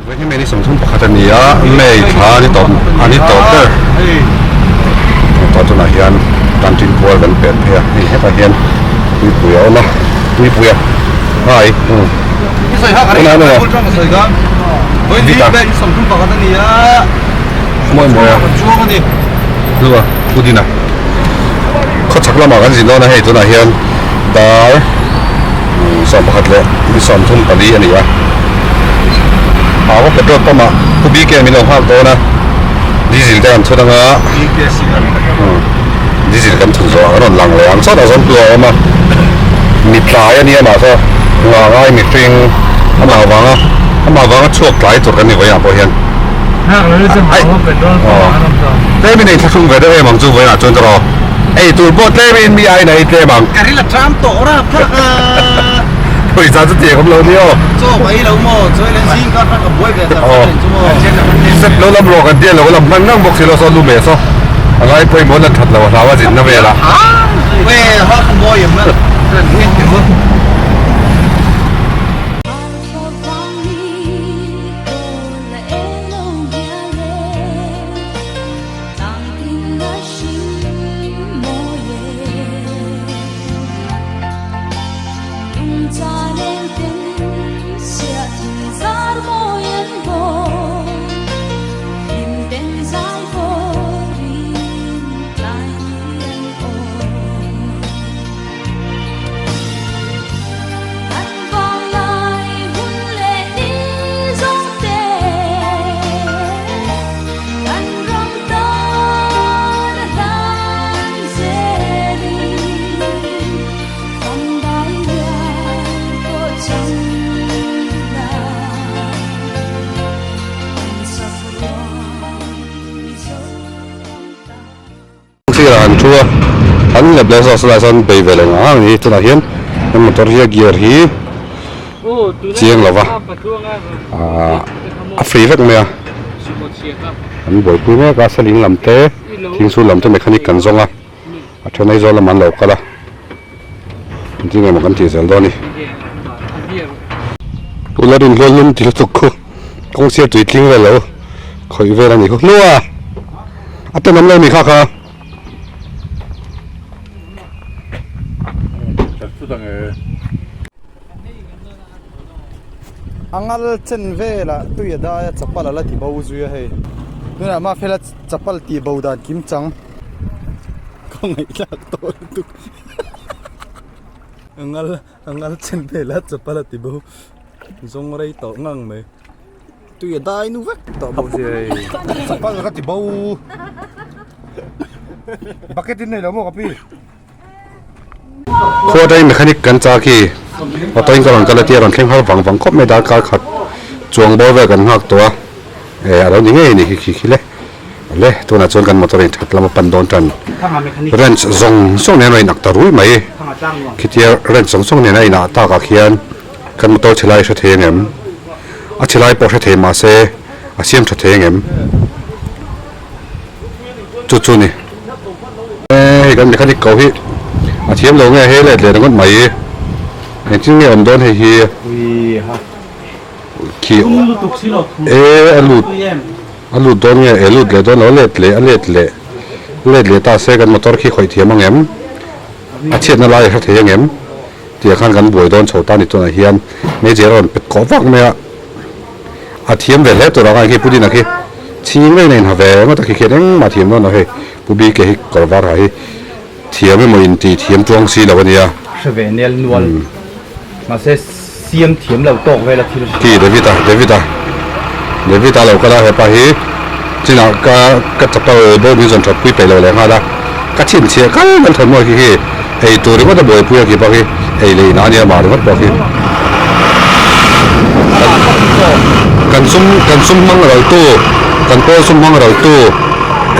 Vawiin hi May ni 31 a ni a, May thla a ni tawp a ni tawp ber. Tah tunah hian Tantin kual kan pel phei a, hei hetah hian tuipui a awm a, tuipui a hai umm mawi mawi a hlua Pu Dina khawchhak lamah kan zin dawn a hei tunah hian dar 11 leh ni 34 a ni a Hau petrol pump ah Pu BK min lo nghak dawn a diesel te kan thun anga diesel kan thun zawh ah kan rawn lang leh ang sawtah sawn hlua a awm a mi tlai a nia mahse ngah ngai mihring amah vanga amah vanga chhuak tlai tur kan ni vawiinah pawh hian tlem in ei thlahrung ve deuh em ang chu vawiinah chuan tawh rawh ei tur pawh tlem in mi aiin a ei tlem ang. Ka ril a ṭam tawh rap thlak a. Pawisa chu tiang awm lo ni aw. Chaw ka ei lo maw, chaw ei len zing kar kha ka buai ve tar kha chen chu maw. Set lo lam rawh kan tia lo lam hman ngang bawk si lo saw lu meh saw a ngai pawimawh lan that lo a hlau a zinna vel a. Weh ha ka mawi em a. Sirah an thu a, an lep leh zawk silai sawn bei ve leh ngah ang a ni. Tunah hian he motor hi a gear hi chiang lo va, ahh a free vek mai a, an buaipui mek a, saling lam te thingsul lam te mechanic kan zawng a, a then Aizawl lamah an lo kal a, engtin nge maw kan tih zel dawn a ni. Tuna rinhlawh lum ti lutuk khu kawng sir tui tling vel lo khawih vel a ni khu hlua a ten awm lo ni kha kha. A ngal chen velah tui a dai a chapal a la ti bo zui a hei tunah mafela chapal tih bo dan kim chang ka ngaihthlak tawh lutuk a ngal a ngal chen velah chapal a ti bo zawng rei tawh ngang mai tui a dai nu vek tawh bawk si hei chapal ka ti bo bucket in nei lo maw ka pi. Khua atangin mechanic kan chak hi auto in ka rawn kal a tia rawn thleng har vang vang khawp mai darkar khat chuang bawr vel kan nghak tawh a eh a lo ni ngei a ni khi khi khi le le tunah chuan kan motor in that lam a pan dawn tan wrench zawng zawng nen a rawn inah ta rui mai khitia wrench zawng zawng nen a inah takah khian kan motor chhe lai a hre thei ang em a chhe lai pawh a hre thei mahse a siam tha thei ang em. Chu chu ni. Hei kan mechanic ko hi a thiam lo nge hei let leh ringawt mai. Engtin nge awm dawn hei hi. Khi e a lut a lut dawn nge e lut leh dawn lo a let leh a let leh let leh ta se kan motor khi khawih thiam ang em a chhiatna lai a hre thei ang em tih ah khan kan buai dawn chho ta ni tunah hian meizial a rawn pet kawh vak mai a. A thiam ve hle tur ang a khi Pu Dina khi chhing ngei na in ha ve ngawt a khi khian engmah thiam dawn lo hei Pu BK hi kawr var ha hi thiam emaw in tih thiam chuang si lo a nia. Hre ve nel nual mahse siam thiam lo tawk vel a thil hria. Khi David a David a David a lo kal a hepa hi chinah ka ka chapal bo min zawn that pui peih lo leh nghal a ka chhinchhiah kal kan thawn mawi khi khi Ei tur ringawt a buaipui a khi bak hi ei leh inah a nia mah ringawt pawh khi kan sum kan sum hmang ral tu kan pawl sum hmang ral tu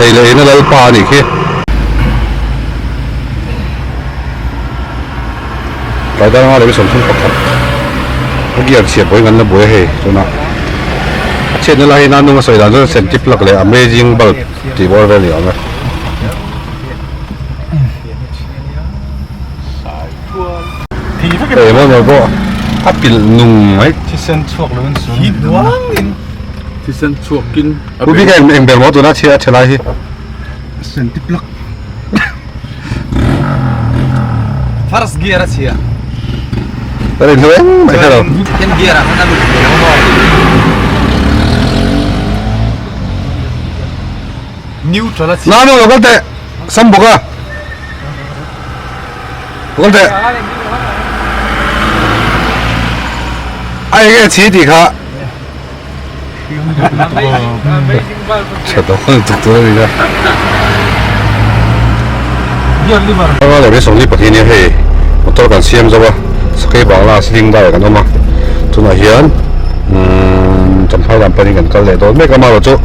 ei leh ina lalpa a nih khi. Tlai dar anga leh 31 a gear chhiat pawhin kan la buai a hei tunah a chhiatna lai hi nan nung a sawi dan chuan sentip plug leh amazing bulb tih bawr vel a ni awm e. Eng emaw pawh a pilh nung mai. Thisen chhuak lo in sun. Hi duang in. Thisen chhuakin a Pu Bika eng ber maw tuna chhia a chhe lai hi? Senti plug. First gear a chhia. Ka rin hlu eng mai hre lo. Second gear ah khan a lut ve lo maw? Neutral a chhia. Nanu lo kal teh sam bawk a. Lo kal teh. A eng nge chhi tih kha. Sawmli pahnih nia hei motor kan siam zo a sakei bangla sitting dai ah kan awm a tunah hian umm champhai lam panin kan kal leh dawn mek a amaherawhchu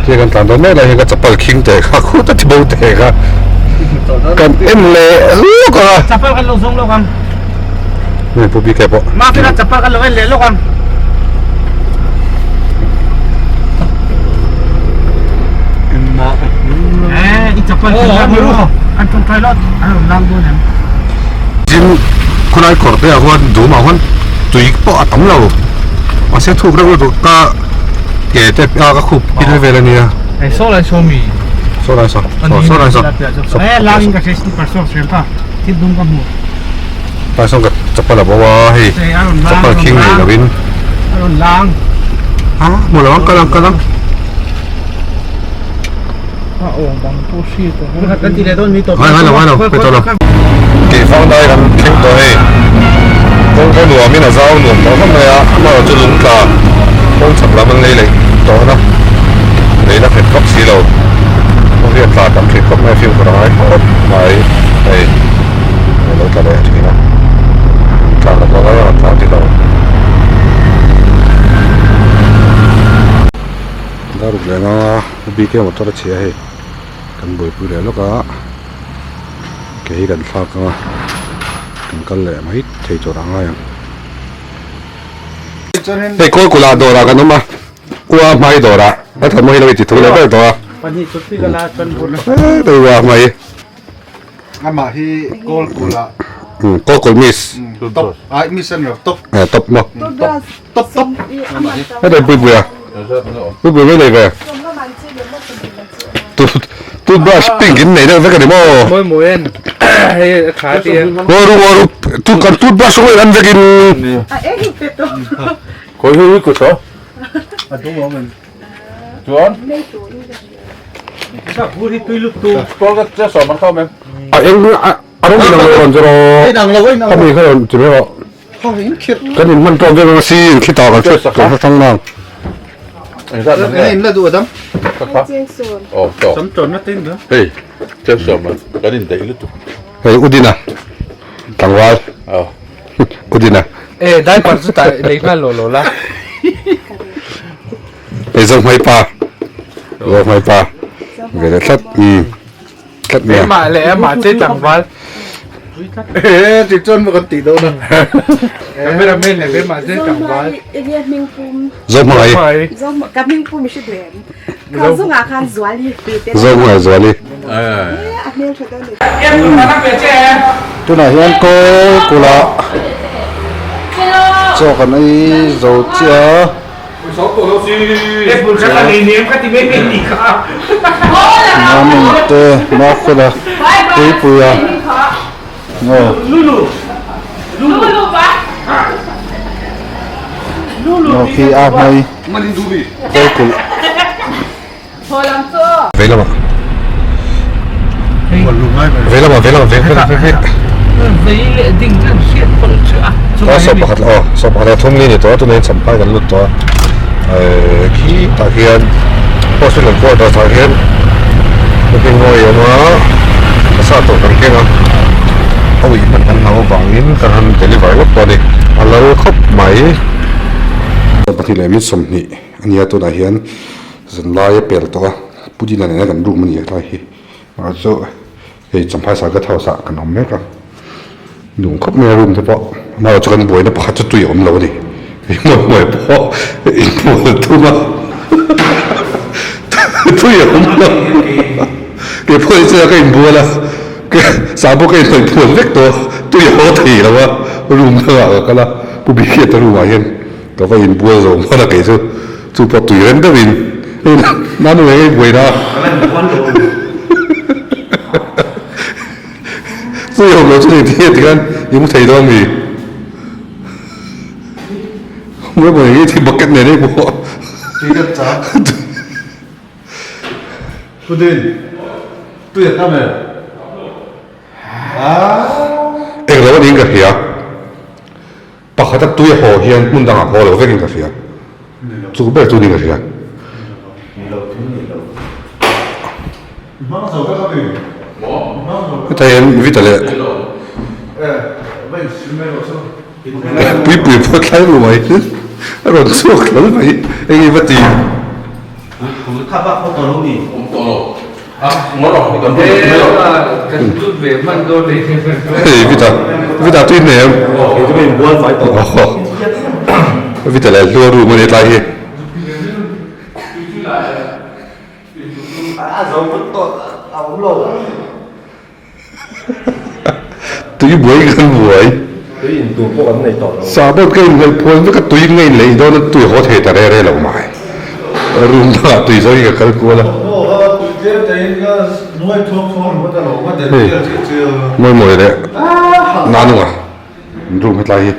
chu kan tlan dawn mek lai hian ka chapal khing teh kha khut a ti bo teh kha kan en leh lawk ang a. Chapal kan lo zawng lawk ang. Hei pu BK pawh. Mafia chapal kan lo en leh lawk ang. Tin khawlai kawr te ah huan dum ah huan tui pawh a tam lo mahse thuk reuh lutuk ka ke te a ka khup pil vel a nia. Saw lai saw mi. Saw lai saw. Saw lai saw. Thil dum ka hmu. Tlai sawn ka chapal a bo a hei chapal khing nei lo in. A rawn lang. A hmu lo ang kal ang kal ang. A awm bang pawh hriat a. Kan ti leh dawn mi tawp. Ngai ngai lo ngai lo pe tawh lo. Kei fang dai kan thleng tawh hei. Kawng kha nuam in a zau nuam tawh khawp mai a amaherawh chu lung tla kawng chhak lam an lei leh tawh na lei la nghet vak si lo. Kawng hi a tla tam thei khawp mai a fimkhur a ngai khawp mai hei. A lo tla leh thin a, tla la tla lai a tla ti lo. Daruk leh anga BK motor a chhia hei kan buaipui leh lawk a ke hi kan thlak anga kan kal leh mai thei tur a ngai ang. Hei kawl kula dawrah kan awm a. Ua hmai dawrah a thawmhnaw hi lo inti thu leh ber tawh a. Ua hmai. Amah hi kawl kula. Kawl kul miss. Top. Ai miss an lo top. Eh top mo. Top top top. Hei pui pui a. Pui pui mai nei ve. Toothbrush pink in nei deuh vek a ni maw? Mawi mawi en. Hei a tha ti a. Ngawi ru ngawi ru. Toothbrush rawng in an vek in. A eng pe tawh. Khawi hi kut aw. A dum awm em? Chuan? Ka phur hi tui lut tu. Kawl ka che sawm an khawm em? A eng a rawng inang lo rawn chu rawh. Inang lo inang lo. Ka mi kha rawn ti mai rawh. Kha in khirh. Kan in hman tawk vel si in khi ta kan hriat kan hre hrang nang. Engzat man nge? In la duh a dam. Ka kha. Aw chaw. Sam tawn na te in da. Hei che sawm man kan in daih lutuk. Hei Udina tlangval. Aw. Udina. E diaper chu tah lei nghal lo lo la. Hei zo hmai pa. Zo hmai pa. Ve leh tlat. Um. Tlat mai a. Emah leh amah che tlangval. E ti chuan maw kan tih dawn a. Cameraman leh emah che tlangval. Enge hming pum. Zo hmangai. Zo ka hming pum i hre duh em? Kha zungah khan Zuali tih te. Zo hmangai Zuali. E a hmel tha dawn ni. Tunah hian kawl kula chaw kan ei zo chiah a. Mami te Mafela Puipuia aw. Aw khi a hmai kawl kulh. Vei lamah Vei lamah vei lamah vei vei vei Vei leh ding chu an hriat pawlh chu a. Aw sawm pakhat aw sawm pakhat leh thum li ni tawh a tunah hian champhai kan lut tawh a eh khi tah khian hospital quarters ah khian booking ngawi a awm a a sa tawh kan keng a a uih hman kan hlau avangin kan han deliver lawk tawh a ni a lal khawp mai. Pahnih leh min sawmhnih a nia tunah hian. Zanlai a pel tawh a, Pu Dina nena kan room a ni a tlai hi. Mahse chu hei Champhai Circuit House ah kan awm mek a, nuam khawp mai a room te pawh. Amaherawh chu kan buaina pakhat chu tui a awm lo a ni. Hei hmuai hmuai pawh inhmual thum a, tui a awm lo. Kei pawh hi chuan ka inbual a, sahbaw ka inhnawih phuan vek tawh a, tui a haw thei lo a, room dangah ka kal a, Pu Bikiata room ah hian ka va inbual zo hman a kei chu. Chu pawh tui reng deuhin hei nanu eng ei buai na. Tui awm lo chu ni ti tikhan i mu thei dawn mi. Mawi mawi eng ei thei bucket nen ei pawh. Tui ka chak. Pudin tui a tam em? Eng lo a niin ka hria. Pakhata tui a haw hian hmun dangah haw lo vekin ka hria. Chu ber chu niin ka hria. Hetah hian Vita leh Puipui pawh thlai ru mai a rawn chhuak hlawl mai eng nge va ti. Hei Vita Vita tui hne em Vita leh hlua room a ni tlai hi. Tui buai kan buai. Tui in tur pawh kan nei tawh lo. Sahbawn ka inhnaih phuan vek a tui in nga inleih dawn a tui haw thei ta re re lo mai. Room dangah tui zawngin ka kal kual a. Hei mawi mawi leh nanunga room hetlai hi.